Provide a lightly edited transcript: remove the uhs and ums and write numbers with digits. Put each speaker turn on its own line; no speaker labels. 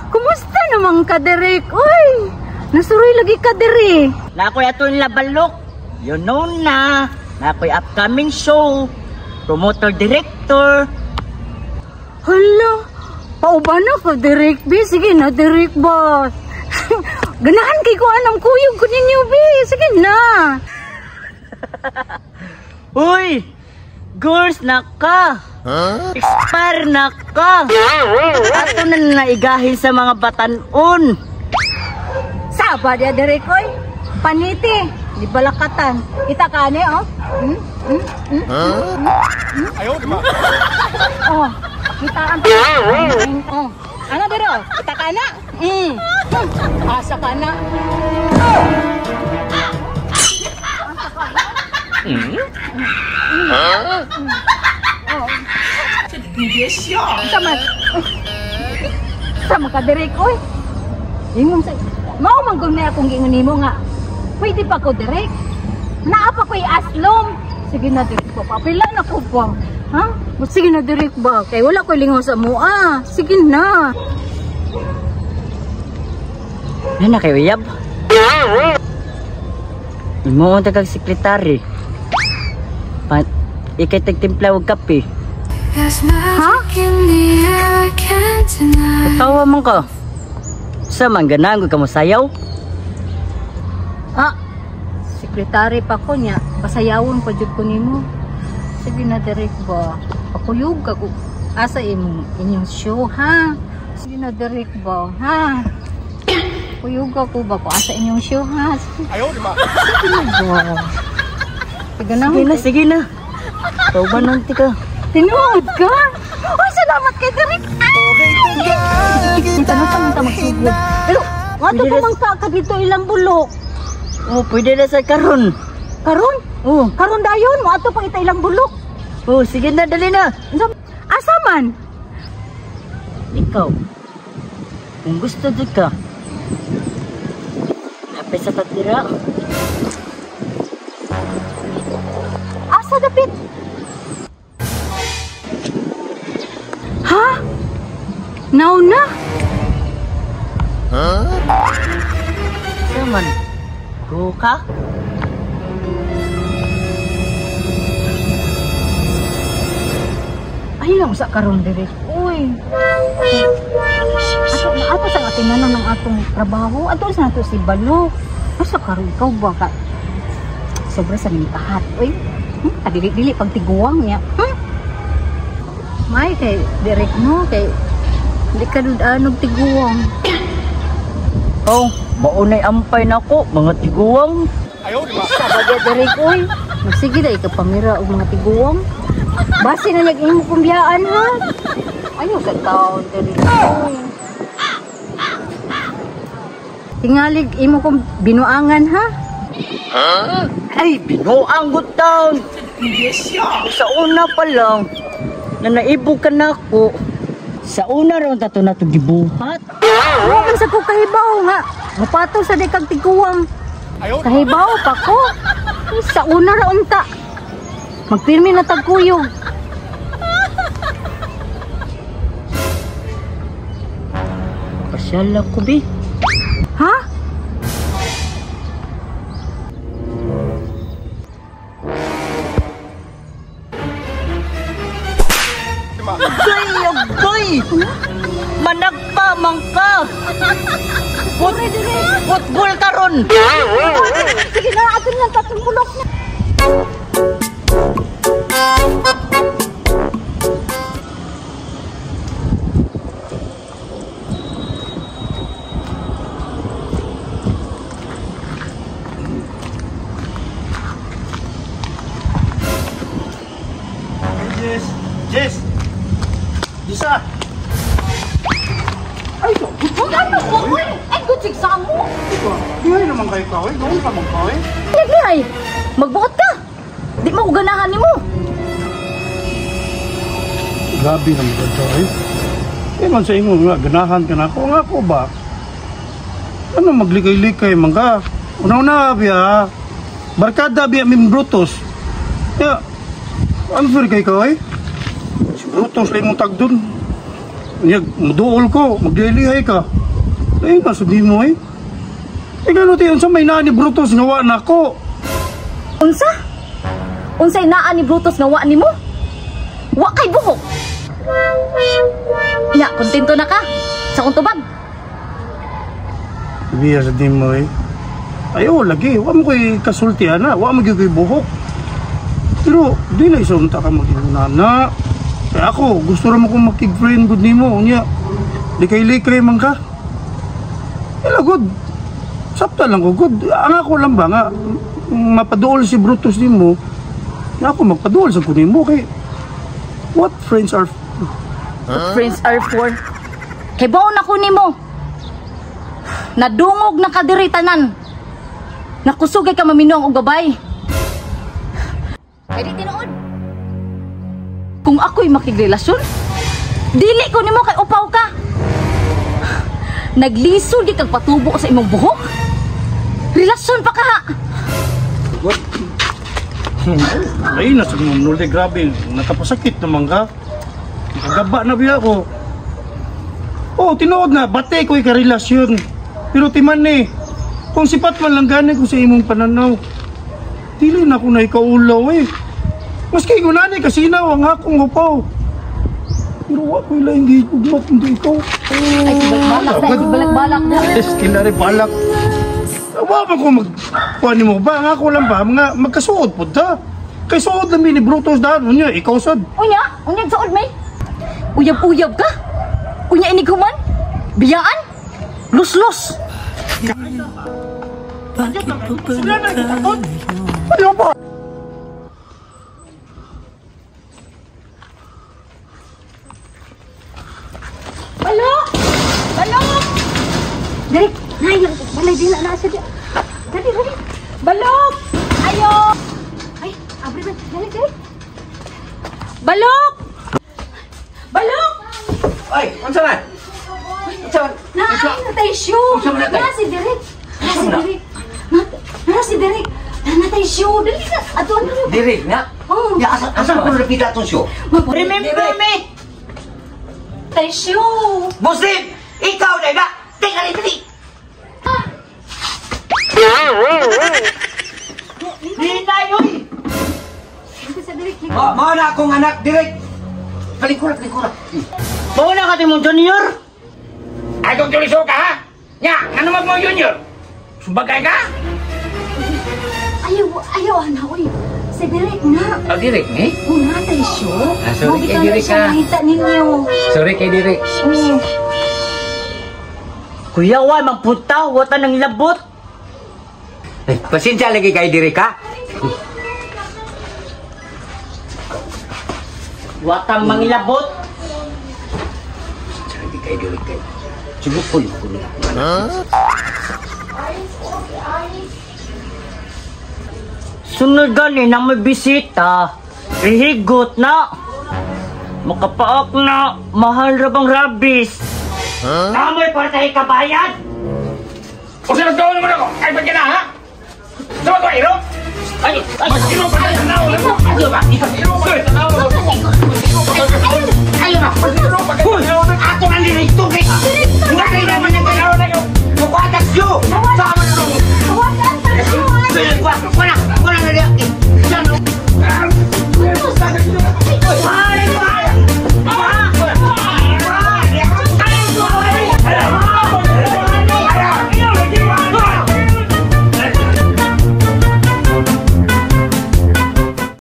Kumusta naman ka, Derek? Uy, nasuroy lagi ka, Derek.
Nakoy ato labalok. You know na. Nakoy upcoming show. Promoter director.
Hala, pauban na ka, Derek, bi. Sige na, Derek ba? Ganahan kay ko anong kuyog ko ninyo, bi. Sige na.
Uy! Girls na ka! Huh? Expire na ka! Ato na naigahin sa mga batanon.
Saba dia, Derek, oy. Paniti, di balakatan. Kita ka ni, oh. Hmm? Hmm? Hmm? Huh?
Ayaw, di ba?
Oh, kita ang oh. Ano dero? Kita ka na? Asa ka na?
Hmm? Huh?
Oh. Sama. Sama ka, Derek, oy. Ingon sa mao man gud na akong giingon nimo nga. Pwede pa ko, Derek. Naa pa ko'y aslom. Sige na, Derek ba? Papila na ko ba? Ha? Sige na, Derek ba? Kay wala ko'y lingaw sa mua. Sige na.
Nana kay uyab. Imo ang kag sekretary. Pa ikay tagtimpla og kape.
Ha?
Katawa man ka. Sa man ganahan ka mo sayaw?
Ah, sekretary pa ko niya. Pasayawon pa jud ko nimo. Sige na, Derek ba? Pakuyog ka ko. Asa imong inyong show, ha? Sige na, Derek ba? Ha? Kuyog ka ko ba ko asa inyong show, ha?
Ayaw, di ba?
Sige na ba? Sige na.
Sige na, sige na. Pauban nanti ka.
Tinuod ka? Uy, salamat kay Derek! Tanong sa mga magsugod. Pero, wato pa man ka dito ilang bulok.
Oh, pwede na sa karon.
Karon?
Oh.
Karon dayon, moadto pa kita ilang bulok.
Oh, sige na, dali na.
Asa man?
Ikaw, kung gusto di ka, napay sa tatira.
Asa dapit? Ha? Now na?
Huh?
Asa man? Go ka?
Ay lang sa karon, Derek. Uy. Ato na ato sa atimanon ng atong trabaho. Ato sa nato si Balok. Asa karon ikaw ba ka? Sobra sa nikahat. Uy. Kadili-dili pag tiguang niya. May kay Derek mo kay di ka dud-anog tiguang.
Oh, maunay ampay nako mga tiguang.
Ayaw, di ba?
Sabagay, Derek, uy. Magsige na ikapamira og mga tiguang. Base na nag-imo kumbiyaan, ha? Ayaw sa taon, Derek. Tingalig imo kong binuangan, ha?
Huh? Ay, binuang good taon. Sa una pa lang, na naibog ka na ako. Sa una raw tato na ito gibuhat.
Huwag man sa ko kahibaw nga. Mapatol sa di kag tiguang. Kahibaw pa ko. Sa una ra unta. Magpirmi na tagkuyog.
Pasyal ako, bi.
Ha?
Agay! Agay! Managpa, mangka! Football karon!
Sige na, atin lang tatlong bulok na.
Jess! Jess! Disa! Ay, so!
Ano ko? Ay, good sa mo!
Hindi naman kayo ka, oy. Gawin ka man ka, oy.
Lagi ay! Magbuot ka! Di mo ko ganahan ni mo!
Grabe naman ka, oy. Eh man sa ingon nga, ganahan ka na ako. Nga ako ba? Ano maglikay-likay man ka? Una-una, biya. Barkada, biya, mim Brutus. Kaya, unfair kay ka, oy. Si Brutus lang mong tag dun. Nya, muduol ko, maglilihay ka. Ay, nasudi mo eh. Eh, gano'n tayo, unsa may naa ni Brutus nga wa na ko.
Unsa? Unsay naa ni Brutus nga wa nimo? Wa kay buhok. Ya, kontento na ka sa akong tubag.
Biya sa di mo eh. Ayo, lagi, wa mo ko'y kasultihan na, wa mo gyud ko'y buhok. Pero, di na isunta ka mag-inunana. Kaya ako, gusto ra mo kong makig-friend good nimo. Unya, likay-likay man ka. Ela, good. Sakta lang ko, good. Ang ako lang ba nga, mapaduol si Brutus nimo, nga ako magpaduol sa kunin mo kay what friends are
What friends are for? Kay baon ako nimo. Nadungog na kadiri tanan. Nakusugay ka maminong og babay. Kay di tinuod. Kung ako'y makigrelasyon, dili ko nimo kay upaw ka. Naglisod di kag patubo sa imong buhok. Relasyon pa ka ha.
What? Ay, nasa mga nulde, grabe. Nakapasakit naman ka. Nakagaba na biya ko. Oh, tinuod na, bate ko'y karelasyon. Pero timan eh, kung sipat man lang gani ko sa imong pananaw, dili na ako na ikaulaw eh. Maski gunani kasi na ang akong upaw. Pero wa ko'y laing gihigugma kundi ikaw.
Ay, balak na, balak-balak na.
Yes, kinari balak. Wa man ko magkuha nimo ba? Ang ako lang ba? Mga magkasuod po ta. Kay suod lang ni Brutus daan. Unya, ikaw sad.
Unya, unya suod may. Uyab-uyab ka. Unya inighuman. Biyaan. Luslos.
Ayaw ba?
Balok! Balok! Dali, nay, balay din na siya di. Dali, dali. Balok! Ayo! Ay, abri ba? Dali, dali. Balok! Balok!
Ay, unsa man? Unsa man?
Naay na tayo show.
Unsa man na tayo?
Na si Derek. Na si Derek. Na si Derek. Na tayo show. Dali na. Ato na.
Direk na.
Oh.
Ya asa asa ko repita atong show.
Remember me!
Tayo show.
Muslim, ikaw na ba? Tingali dili.
Hinay, oy!
Dito sa Derek.
Mo mo na akong anak direk. Palikura, palikura.
Bawa na ka mong junior!
Ay, kung tuliso ka, ha? Nya, ano mag mo junior? Sumbagay ka?
Ayaw, ayaw, ana, oy. Si Derek na.
Oh, direk ni?
Una tayo show.
Ah, sorry, kay Derek
siya
ka.
nakita ninyo.
Sorry kay direk.
Oh.
Kuya, wa, magpunta, wata ng labot.
Ay, pasensya lagi kay direk ha.
Wata mangilabot.
Pasensya lagi kay direk kay. Sige ko ko na.
Sunod gani na may bisita. Ihigot na. Makapaak na. Mahal ra bang rabis? Huh? Kamoy para tayo kabayan!
O sa nagkaon naman ako, ay ba't ka na, ha? Sama ko, iro? Ay, ay, iro pa kayo, tanaw lang mo. Ayo ba? Iro pa kayo, tanaw lang mo. Ayo ba? Iro pa kayo, tanaw lang.
Ako ang direktor kay. Nga kay